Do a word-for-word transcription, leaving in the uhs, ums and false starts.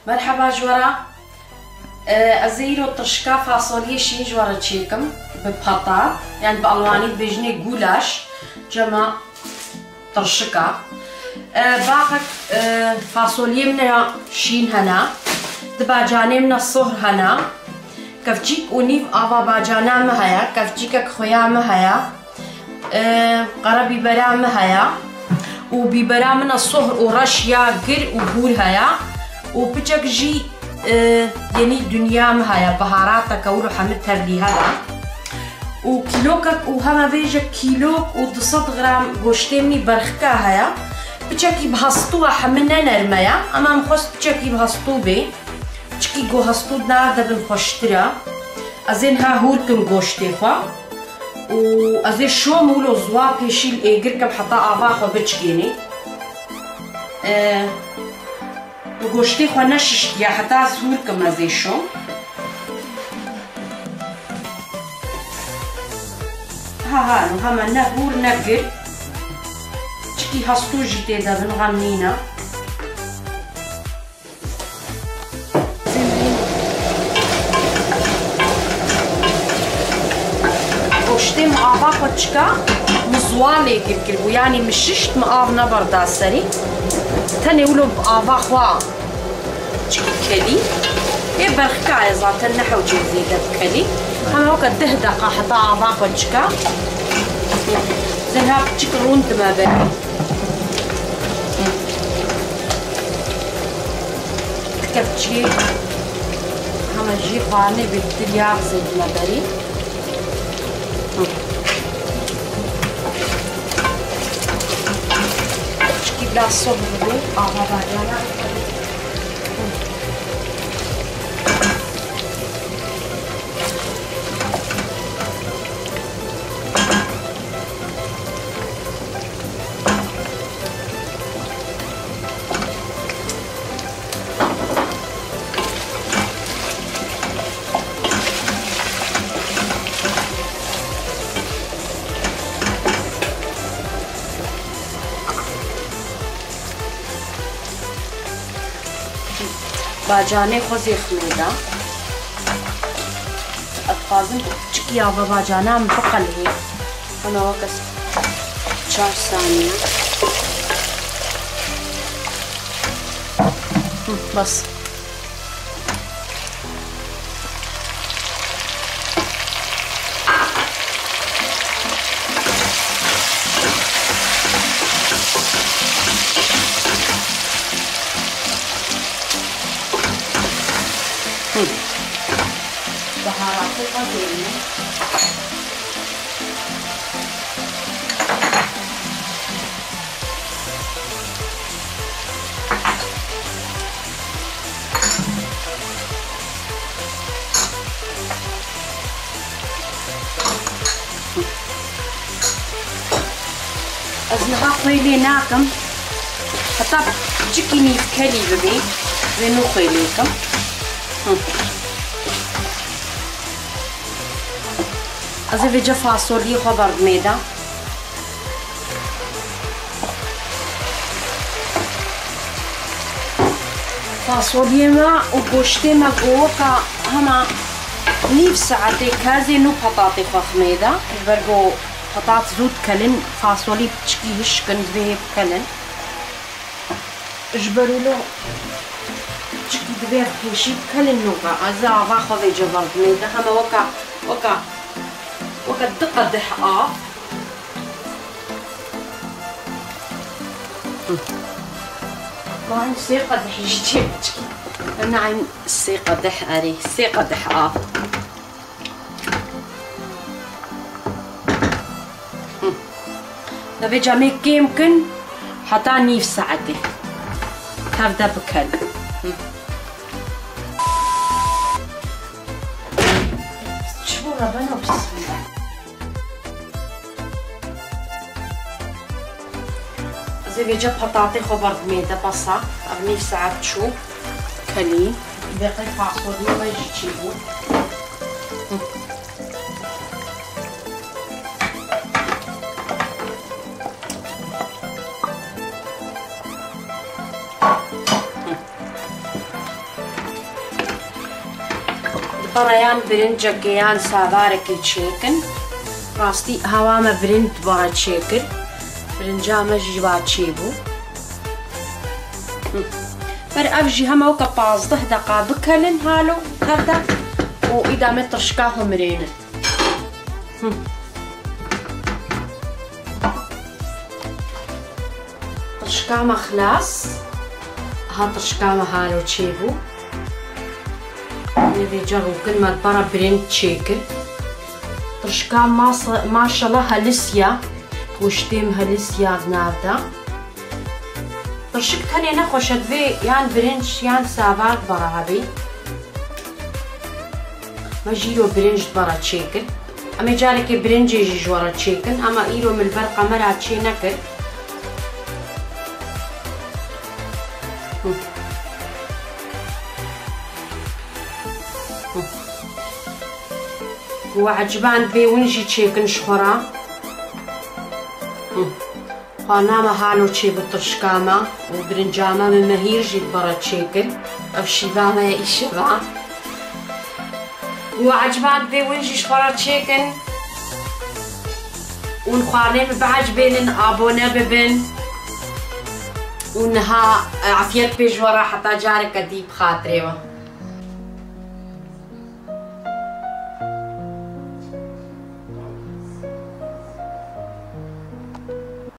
Merheba ji we re. E, ez ê îro tirşika fasoliyê şîn ji we re çêkim. Bi pata, yani bi alwanî dibêjinê gulaş, cema tirşika. E, baxek, e, fasoliyê min ya şîn hene. Di bacanê min ya sohr hene. Kevçîk û nîv ava bacana min heye. Kevçîkek xuya min heye. E, qere bîbera min heye û bîbera min a sohr û reş ya gir û hûr heye û piçek jî, e, yenî dinya min heye, biharateke wilo hemî tevlî hebe û kîlokek û heme vêjek kîlok û du sed gram goştê min î berxika heye. Piçekî bi hestû e, hemî ne nerme ye, ema min xwest piçekî bi hestû bê. Çikî ku hestû di nav de bin xweştir e. Ez ê niha hûr kim goştê xwe. Û ez ê şom wilo ziwa pêşî li êgir kim heta ava xwe biçikênê. E, goştê xwe neşiştiye heta ez hûr kim ez ê şom. Ha ha, niha me ne hûr ne gir. Çikî hestû jî tê de bin, xem nîne. Goştê min ava xwe çika, min ziwa lê kir kiribû. Yanî min şişt, min av neberda serî. Tenê wilo bi ava xwe çikî kelî. Ê berxika ye zaten, ne hewce zêde bikelî. Hema weke deh deqa heta ava xwe çika. Zin ha çik rûn dime be. Kevçî hema jî xwarinê bêtir yağ zêdime berî. Çikî bila soh bû, ava bacana. Bacanê xwe zêxmê da. Ez dixwazim çikî ava bacana min biqelihê. Hema weke çar saniye. Hı, bas. Hı. Baharatê xwe dêrîne. Ez niha xwê lê nakim. Heta çikî nîvkelî bibê, wê nû xwê lê kim. Hı. Ez ê vêca fasoliyê xwe berdimê de. Fasoliyê me û goştê me goka hema nîv saetê kezê nû petatê xwe ximê de. Ji ber ku petat zû dikelin, fasolî piçikî hişk in, divê hê bikelin. Ji ber wilo çikî divê pêşî bikelin nû ve. Ez ê ava xwe vêca berdimê de heme weka, weka, weka du qedeh av. Hı. Van sê qedeh jî çê biçikî. Nein, sê qedeh erê, sê qedeh av. Hı. Divê camê kêm kin heta nîv saetê. Tev de bikin. Hı. Çi bû Rebeno, bismillah. Ez ê vêca petatê xwe berdimê de basa. Ev nîv saet çû. Kelî. Beqê fasoliyê me jî çêbû. Hı. Bereyan birincekê yan savarekê çêkin. Rastî hewa me birinc bara çêkir. Birinca me jî wa çêbû. Hı. Ber ev jî hema weke pazdeh deqa bikelin halo tevde û îda me tirşka xwe mirênin. Hı. Tirşka me xilas. Ha tirşka me halo çêbû. Lê vê cerûkin me bara birinc çêkir. Tirşka mas-, maşallah helis ya. Goştê me helis ya di nav de. Tirşik tenê nexweş e, divê yan birinc yan savar bara hebî. Me jî îro birinc di bara çêkir. Em ê carekê birincê jî ji we re çêkin, ema îro min li ber qemera çê nekir. Hı. Hı. Ku we eciban divê win jî çêkin ji xwe re. Hı. Xwarina me halo çêbû tirşka me û birinca me min mehîr jî di bara çêkir. Ev şîva me ye îşeva. Û eciban divê win jî ji xwe re çêkin. Û xwarinê min biecibênin, abone bibin. Û niha, e, efiyet pê ji we re heta careke dî bi xatirê we.